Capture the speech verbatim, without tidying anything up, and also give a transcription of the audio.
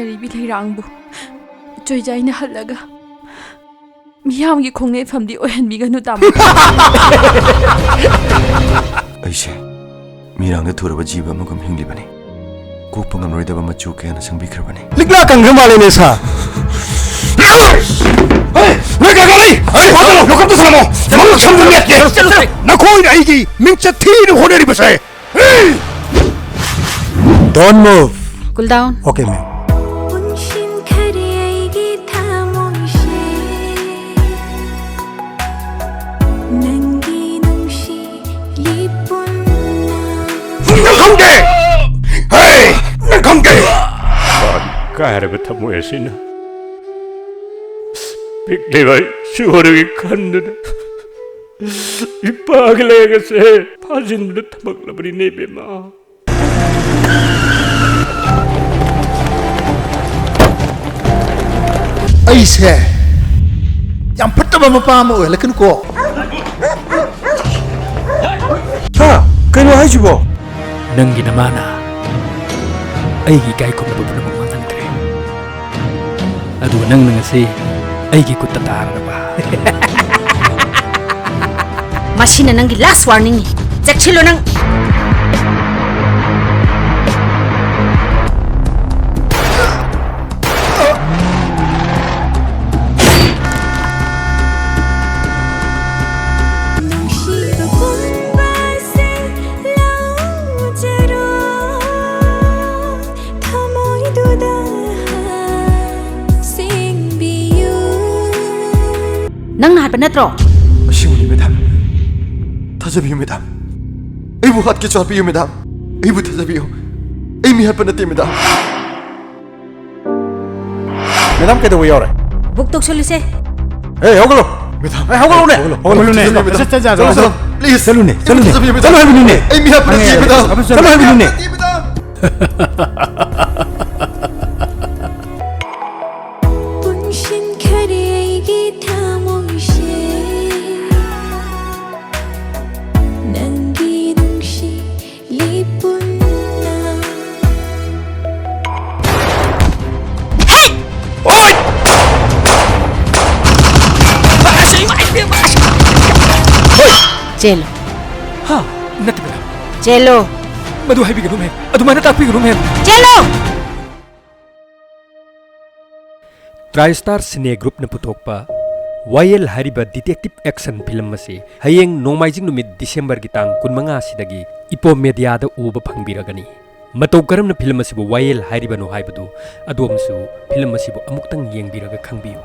ꯂꯩꯔꯤꯕꯤ ꯂꯩꯔꯥꯡꯕꯨ ꯆꯣꯏꯖꯥꯏꯅ ꯍꯜꯂꯒ ꯃꯤꯌꯥꯝꯒꯤ ꯈꯣꯡꯅꯦꯠꯐꯝꯗꯤ ꯑꯣꯏꯍꯟꯕꯤꯒꯅꯨ, ꯇꯥꯃꯣ꯫ ꯑꯩꯁꯦ ꯃꯤꯔꯥꯡꯗ ꯊꯨꯔꯕ ꯖꯤꯕ ꯑꯃꯒꯨꯝ ꯍꯤꯡꯂꯤꯕꯅꯤ꯫ ꯀꯣꯛꯄ ꯉꯝꯂꯣꯏꯗꯕ ꯃꯆꯨ ꯀꯌꯥꯅ ꯁꯪꯕꯤꯈ꯭ꯔꯕꯅꯤ꯫ ꯂꯤꯛꯂꯥ ꯀꯪꯈ꯭ꯔ ꯃꯥꯜꯂꯦꯅꯦ, ꯁꯥ꯫ ꯅꯣꯏ ꯀꯥ ꯀꯥꯂꯤ! ꯐꯥꯖꯜꯂꯣ, ꯂꯣꯀꯞꯇ ꯊꯝꯃꯣ! ꯃꯃꯤꯠ ꯁꯝꯗ ꯃꯦꯠꯀꯦ! ꯅꯈꯣꯏꯅ ꯑꯩꯒꯤ ꯃꯤꯡꯆꯠ ꯊꯤꯅ ꯍꯣꯠꯅꯔꯤꯕꯁꯦ! Don't move. Cool down. Okay, ma'am. ꯄꯨꯟꯁꯤꯟꯈꯔꯦ ꯑꯩꯒꯤ ꯊꯃꯣꯏꯁꯦ ꯅꯪꯒꯤ ꯅꯨꯡꯁꯤ ꯂꯤꯄꯨꯟꯅ꯫ ꯅꯪ ꯈꯪꯗꯦ! ꯍꯦ! ꯅꯪ ꯈꯪꯗꯦ! ꯀꯥꯏꯔꯕ ꯊꯃꯣꯏ ꯑꯁꯤꯅ ꯄꯤꯛꯂꯤꯕ ꯏꯁꯨ ꯑꯗꯨꯒꯤ ꯈꯟꯗꯨꯅ ꯏꯄꯥꯒꯤ ꯂꯥꯏꯌꯦꯡ ꯑꯁꯦ ꯐꯥꯖꯤꯟꯗꯨꯅ ꯊꯝꯃꯛꯂꯕꯅꯤꯅꯦ, ꯏꯕꯦꯝꯃ꯫ ꯑꯩꯁꯦ ꯌꯥꯝ ꯐꯠꯇꯕ ꯃꯄꯥ ꯑꯃ ꯑꯣꯏꯍꯜꯂꯛꯀꯅꯨꯀꯣ꯫ ꯍꯥ? ꯀꯩꯅꯣ ꯍꯥꯏꯁꯤꯕꯣ? ꯅꯪꯒꯤ ꯅꯃꯥꯅ ꯑꯩꯒꯤ ꯏꯀꯥꯏ ꯈꯨꯝꯅꯕ ꯄꯨꯝꯅꯃꯛ ꯃꯥꯡꯍꯟꯈ꯭ꯔꯦ꯫ ꯑꯗꯨꯒ ꯅꯪꯅ ꯉꯁꯤ ꯑꯩꯒꯤ ꯈꯨꯠꯇ ꯇꯥꯔꯕ꯫ ꯃꯁꯤꯅ ꯅꯪꯒꯤ last warningꯅꯤ꯫ ꯆꯦꯛꯁꯤꯜꯂꯨ ꯅꯪ꯫ ꯅꯨꯡꯁꯤꯕ ꯄꯨꯝꯕꯁꯦ ꯂꯧꯖꯔꯣ꯫ ꯊꯃꯣꯏꯗꯨꯗ ꯁꯦꯡꯕꯤꯌꯨ꯫ ꯅꯪꯅ ꯍꯥꯠꯄ ꯅꯠꯇ꯭ꯔꯣ? ꯑꯁꯦꯡꯕꯅꯤ, ꯃꯦꯗꯥꯝ꯫ ꯊꯥꯖꯕꯤꯌꯨ, ꯃꯦꯗꯥꯝ꯫ ꯑꯩꯕꯨ ꯍꯥꯠꯀꯦꯁꯨ ꯍꯥꯠꯄꯤꯌꯨ, ꯃꯦꯗꯥꯝ꯫ ꯑꯩꯕꯨ ꯊꯥꯖꯕꯤꯌꯨ꯫ ꯑꯩ ꯃꯤ ꯍꯥꯠꯄ ꯅꯠꯇꯦ, ꯃꯦꯗꯥꯝ꯫ ꯃꯦꯗꯥꯝ, ꯀꯩꯗꯧꯕ ꯌꯥꯎꯔꯦ? Book ꯇꯧꯁꯜꯂꯨꯁꯦ꯫ ꯑꯦ, ꯍꯧꯒꯠꯂꯣ꯫ ꯃꯦꯗꯥꯝ꯫ ꯑꯦ, ꯍꯧꯒꯠꯂꯣꯅꯦ꯫ ꯍꯧꯒꯠꯂꯣ, ꯍꯧꯒꯠꯂꯣꯅꯦ꯫ ꯆꯠꯂꯨꯅꯦ, ꯆꯠꯂꯣ, ꯆꯠꯂꯣ, ꯆꯠꯂꯣ, ꯆꯠꯂꯣ꯫ Please꯫ ꯆꯠꯂꯨꯅꯦ, ꯑꯩꯕꯨ ꯆꯠꯂꯨꯅꯦ꯫ ꯊꯥꯖꯕꯤꯌꯨ, ꯃꯦꯗꯥꯝ꯫ ꯆꯠꯂꯣ ꯍꯥꯏꯕꯅꯤꯅꯦ꯫ ꯑꯩ ꯃꯤ ꯍꯥꯠꯄ ꯅꯠꯇꯦ, ꯃꯦꯗꯥꯝ꯫ ꯆꯠꯂꯣ ꯍꯥꯏꯕꯅꯤꯅꯦ꯫ ꯄꯨꯟꯁꯤꯟꯈꯔꯦ ꯑꯩꯒꯤ ꯊꯃꯣꯏꯁꯦ ꯅꯪꯒꯤ ꯅꯨꯡꯁꯤ ꯂꯤꯄꯨꯟꯅ꯫ ꯆꯦꯜꯂꯨ꯫ ꯍꯥ? ꯅꯠꯇꯦ ꯃꯦꯗꯥꯝ, ꯆꯦꯜꯂꯨ꯫ ꯃꯗꯨ ꯍꯥꯏꯕꯤꯒꯅꯨ ꯃꯦꯝ, ꯑꯗꯨꯃꯥꯏꯅ ꯇꯥꯛꯄꯤꯒꯅꯨ ꯃꯦꯝ꯫ ꯆꯦꯜꯂꯨ꯫ ꯇ꯭ꯔꯥꯏꯁ꯭ꯇꯥꯔ ꯁꯤꯅꯦ ꯒ꯭ꯔꯨꯞꯅ ꯄꯨꯊꯣꯛꯄ ꯋꯥꯌꯦꯜ ꯍꯥꯏꯔꯤꯕ ꯗꯤꯇꯦꯛꯇꯤꯚ ꯑꯦꯛꯁꯟ ꯐꯤꯂꯝ ꯑꯁꯤ ꯍꯌꯦꯡ ꯅꯣꯡꯃꯥꯏꯖꯤꯡ ꯅꯨꯃꯤꯠ ꯗꯤꯁꯦꯝꯕꯔꯒꯤ ꯇꯥꯡ ꯀꯨꯟꯃꯉꯥ ꯑꯁꯤꯗꯒꯤ ꯏꯄꯣꯝ ꯃꯦꯗꯤꯌꯥꯗ ꯎꯕ ꯐꯪꯕꯤꯔꯒꯅꯤ꯫ ꯃꯇꯧ ꯀꯔꯝꯅ ꯐꯤꯂꯝ ꯑꯁꯤꯕꯨ ꯋꯥꯌꯦꯜ ꯍꯥꯏꯔꯤꯕꯅꯣ ꯍꯥꯏꯕꯗꯨ ꯑꯗꯣꯝꯁꯨ ꯐꯤꯂꯝ ꯑꯁꯤꯕꯨ ꯑꯃꯨꯛꯇꯪ ꯌꯦꯡꯕꯤꯔꯒ ꯈꯪꯕꯤꯌꯨ꯫